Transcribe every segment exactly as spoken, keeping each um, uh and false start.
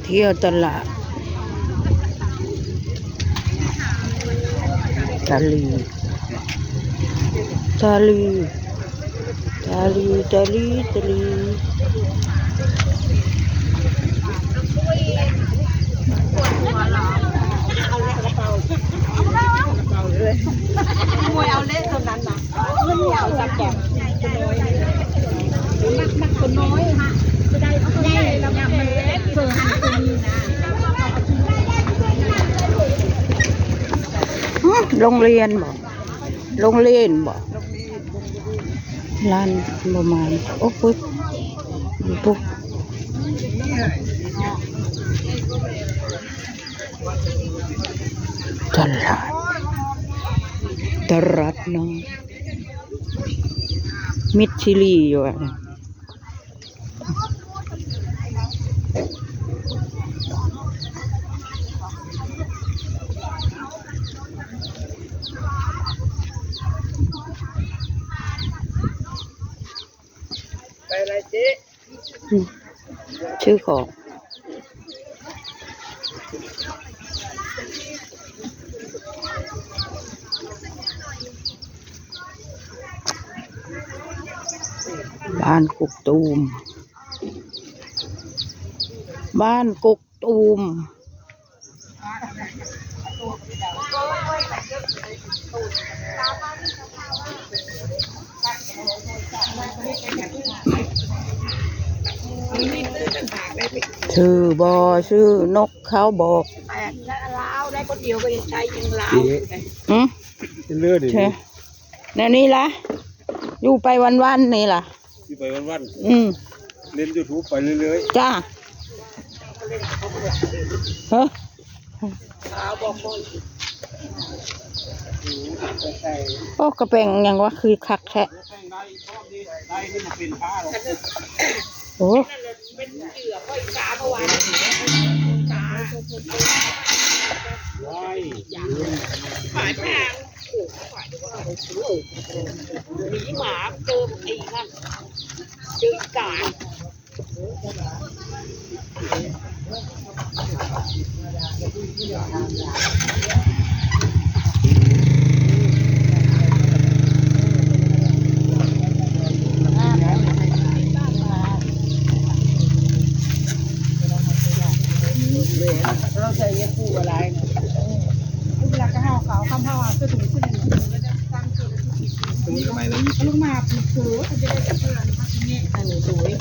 เที่ยวตลาด ตะลี ตะลี ตะลี ตะลี ตะลี ขโมยเอาเลขตัวนั้นนะ มันเหนียวสักอย่าง ตัวน้อย ตัวน้อยฮะ จะได้ตัวใหญ่แล้วมันเล็ก เผื่อหันตัวนี้นะ ฮะ โรงเรียนบ่ โรงเรียนบ่ ร้านประมาณ โอ้ปุ๊บ ปุ๊บ ตลาด ตลาดน้อย มิตรชิลีอยู่อะ ไปอะไรเจ๊ อืม ชื่อของ บ้านกกตูม บ้านกกตูม ชื่อบ่ ชื่อนกเขาบอก แปดแล้วลาวได้คนเดียวก็ยังใช้ยังลาวอยู่ไง อืม เลือดดิ ใช่ แนวนี้ล่ะ อยู่ไปวันๆนี่ล่ะ อยู่ไปวันๆ อืม เล่นยูทูบไปเรื่อยๆ จ้า ฮะ โอ้ กระแปงหยังวะ คือคักแท้ โอ้ หมีหมาเจอไอ้นั่น เจออีกา เราใส่ยาคูอะไร เวลาก็ห่อเขาวคำห่อคือถุงคือหนึ่งถุงแล้วจะตั้งคือละสิบ ตรงนี้ก็ใบละยี่สิบ ลูกหมากคือเขาจะได้จากเพื่อนมาที่นี่ เออ สวย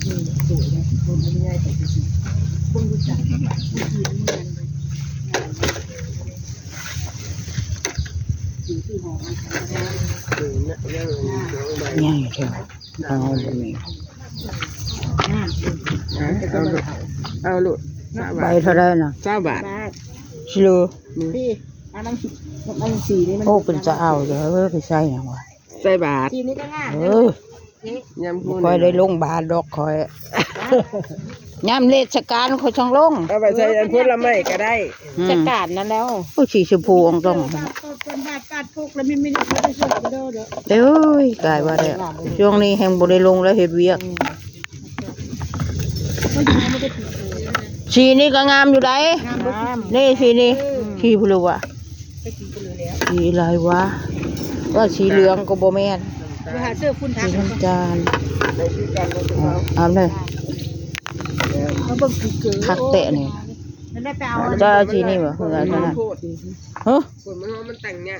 อืม สวยนะ คนไม่ง่ายแต่จริงๆ คนรู้จัก อืม ผู้จีนเหมือนกันเลย สีที่หอมมัน เออ เนี่ย เนี่ย มันมีสองใบ ใหญ่เชียว เอาบ่มี อ่ะ เอาโลด เอาโลด ซาวบาท ใบเท่าไหร่น่ะ ซาวบาท บาท ชิโล นี่ พี่ อันนั้น อันนั้นสีนี่มัน โอ้ เป็นจะเอาเด้อ ไปใส่หยังวะ ใส่บาท สีนี้ก็งาม เออ นี่ ยำ บ่ พูน ค่อยได้ลงบาทดอกข้อย ยามเทศกาลข้อยจั่งลง เอาไปใส่อันผลไม้ก็ได้ อืม เทศกาลนั่นแล้ว โอ้ย สีชมพูอ่องตอง ปาดปาดปาดปาดปาดพวกแล้วไม่ ไม่ได้ ไม่ได้ส่งไปเด้อเด้อ เอ้ย กายว่าแล้ว ช่วงนี้แฮงบ่ได้ลงแล้ว เฮ็ดเวียก อืม สีนี่ก็งามอยู่ได๋ งาม นี่สีนี่ อืม สีผู้หรือวะ สีอะไรวะ ว่าสีเหลืองก็บ่แม่น ไปหาเสื้อคุณทัก สีน้ำตาล เอา เอาเลย เขาเบิ่งสีเกิน คักแตะนี่ มันได้ไปเอา จะเอาสีนี่บ่ เออ เอาตัวนั้น โพด ฮะ คนมันว่ามันแต่งเนี่ย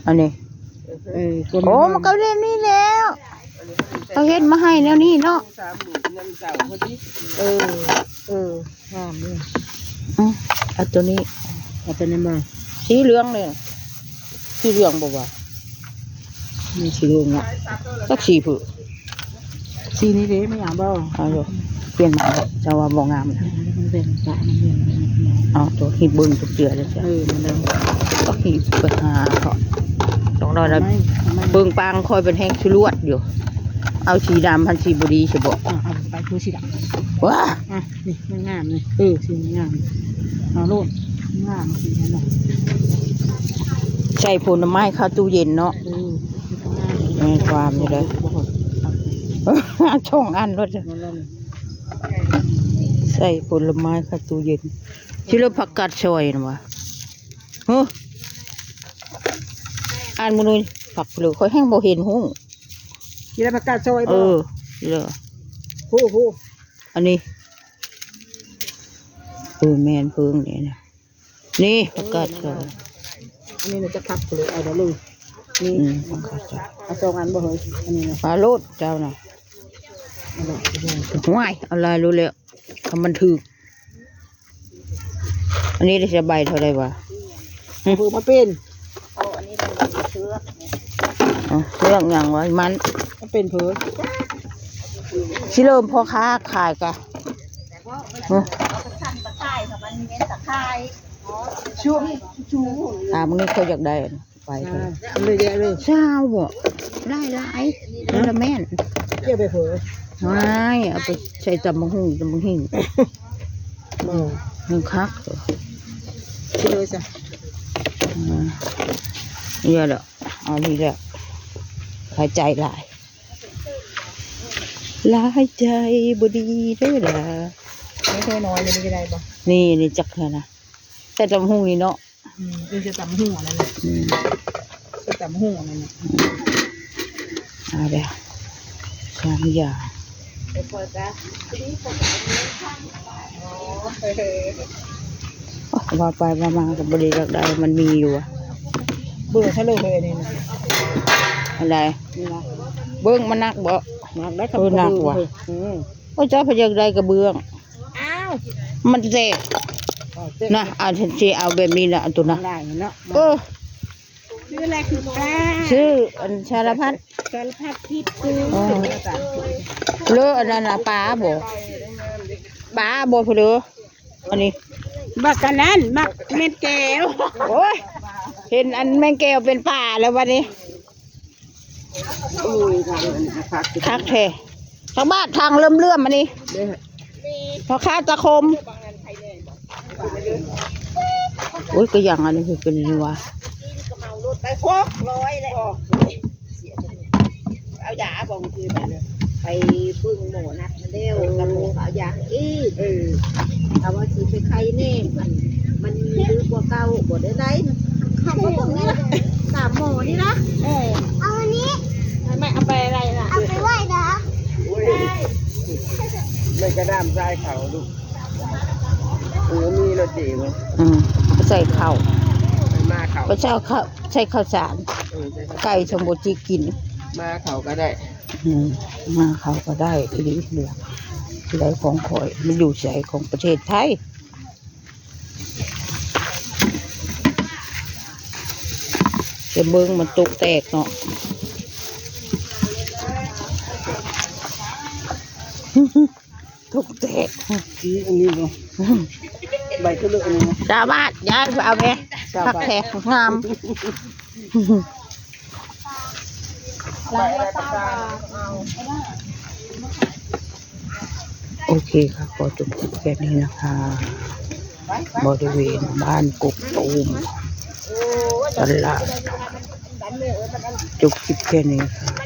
อันนี้ เออ คนมัน โอ้ มันก็เล่นนี่แล้ว เขาเฮ็ดมาให้แนวนี้เนาะ สามหมื่น เงินเก่าพอดี เออ เออ งามเลย อืม เอาตัวนี้ เอาตัวนี้มา สีเหลืองเลย สีเหลืองบ่วะ มีสีเหลืองอ่ะ จักสีผึ่ง สีนี้เด้ ไม่อยากบ่ เอาอยู่ เปลี่ยนมาแล้ว จะว่าบ่งามนะ มันเป็นปะ มันเป็น เอาตัวที่เบิ่งทุกเทื่อเลยจ้ะ เออ มันแล้ว ก็คือไปหาเขา ต้องรอแล้ว ไม่ ไม่ เบิ่งปางคอยเป็นแฮงสิลวดอยู่ เอาสีดำพันสีบ่ดีสิบ่ อ่ะ เอาไปคือสีดำ ว้า อ่ะ นี่มันงามนี่ เออ สีมันงาม เอาโลด งามสีนั่นน่ะ ใส่ผลไม้เข้าตู้เย็นเนาะ เออ มันงาม แม่นความอยู่เด้อ บ่หด ช่องอันรถ มันลง ใส่ผลไม้เข้าตู้เย็น ที่เราผักกาดซอยนะวะ เฮ้อ อ่านมื้อนี้ ผักเผลอ ข้อยแฮงบ่เห็นฮู้ กินแล้วผักกาดซอยบ่ เออ เด้อ ฮู้ ฮู้ อันนี้ เออ แม่นเพิ่งนี่นะ นี่ผักกาดซอย อันนี้น่ะจะผักเผลอ เอาบ่ลูก นี่ อืม ผักกาดซอย เอาสองอันบ่เฮ้ย อันนี้นะ ปลาโลดเจ้าน่ะ เอาบ่ ห้วย เอาลายรู้แล้ว ถ้ามันถืก อันนี้ได้จะใบเท่าใดวะ เผลอมาเป็น อ๋อ เรื่องหยังวะ มัน มันเป็นเผลอ สิเริ่มพ่อค้าขายกะ เออ ช่วง อ่า มื้อนี้เขาอยากได้ ไปเถอะ อ่า เลยแยะเลย เช้าบ่ หลายๆ ฮะ เดี๋ยวละแม่น เกี่ยวไปเผลอ ไม่ เอาไปใส่ตำบักหุ่ง ตำบักหุ่ง อืม มันคักตัว กินเลยจ้ะ อ่า เยอะแล้ว เอานี่แหละ หายใจหลาย หลายใจบ่ดีเด้อล่ะ ไม่ใช่น้อย นี่ไม่ได้บ่ นี่ นี่จักเท่านะ แต่ตำบักหุ่งนี่เนาะ อืม เดี๋ยวจะตำหัวนั่นแหละ อืม จะตำหัวนั่นแหละ อืม เอาเดี๋ยว สามอย่าง ว่าไปว่ามาก็บ่ได้อยากได้ มันมีอยู่อะ เบื่อซะเลยอันนี้นะ อะไร นี่นะ เบิ่งมันหนักบ่ หนักได้ เออ หนักว่ะ อืม โอ้ย เจ้าพะเยากได้กระเบื้อง อ้าว มันแตก อ๋อ แตก นะ เอา ฉันสิเอาแบบนี้นะ เอาตัวนะ ได้เนาะ เออ ชื่ออะไรคือป้า ชื่ออันสารพัด สารพัดคิดคือ อ๋อ เลอะอันนั้นน่ะ ปลาบ่ ปลาบ่พอดี อันนี้ บักอันนั้น บักแม่นแก้ว โอ้ย เห็นอันแม่นแก้วเป็นปลาแล้ววันนี้ โอ้ย ทางนั้นคัก คักแท้ ทางบ้านทางเลื่อมๆ อันนี้ เด้อ พ่อค้าตะคม โอ้ย ก็อย่างอันนี้คือเป็นนี่วะ ไปหกร้อยเลย เอายาบอกคือไปเลย ไปเบิ่งหมอนัดมาแล้ว กับหมอก็เอายาให้อีก เออ เอาว่าสิไปไข้แน่ มัน มันมีหรือกว่าเก่า บ่ได้ได๋ เขาก็เบิ่งนี่ล่ะ ตามหมอนี่นะ เออ เอาอันนี้ ไม่ ไม่ เอาไปอะไรล่ะ เอาไปไหว้นะ โอ้ย ไม่กระด้ามทรายเขาลูก เออ มีรถเก๋ง อืม ไปใส่ข้าว มาเขา ไปใส่ข้าว ใส่ข้าวสาร เออ ใส่ข้าว ไก่ชมพูจีกิน มาเขาก็ได้ อืม มาเขาก็ได้ อีหลีเดียว ที่ใดของข่อย มันอยู่ใสของประเทศไทย จะเบิ่งมันตกแตกเนาะ ตกแตก อีอันนี้เนาะ ใบเถลิอันนี้เนาะ สามารถย้ายไปเอาแม่ สามารถ ผักแขกงาม หลังละเก้าบาท โอเคค่ะ ขอจบคลิปแค่นี้นะคะ บริเวณบ้านกกตูม ตลาด จบคลิปแค่นี้ค่ะ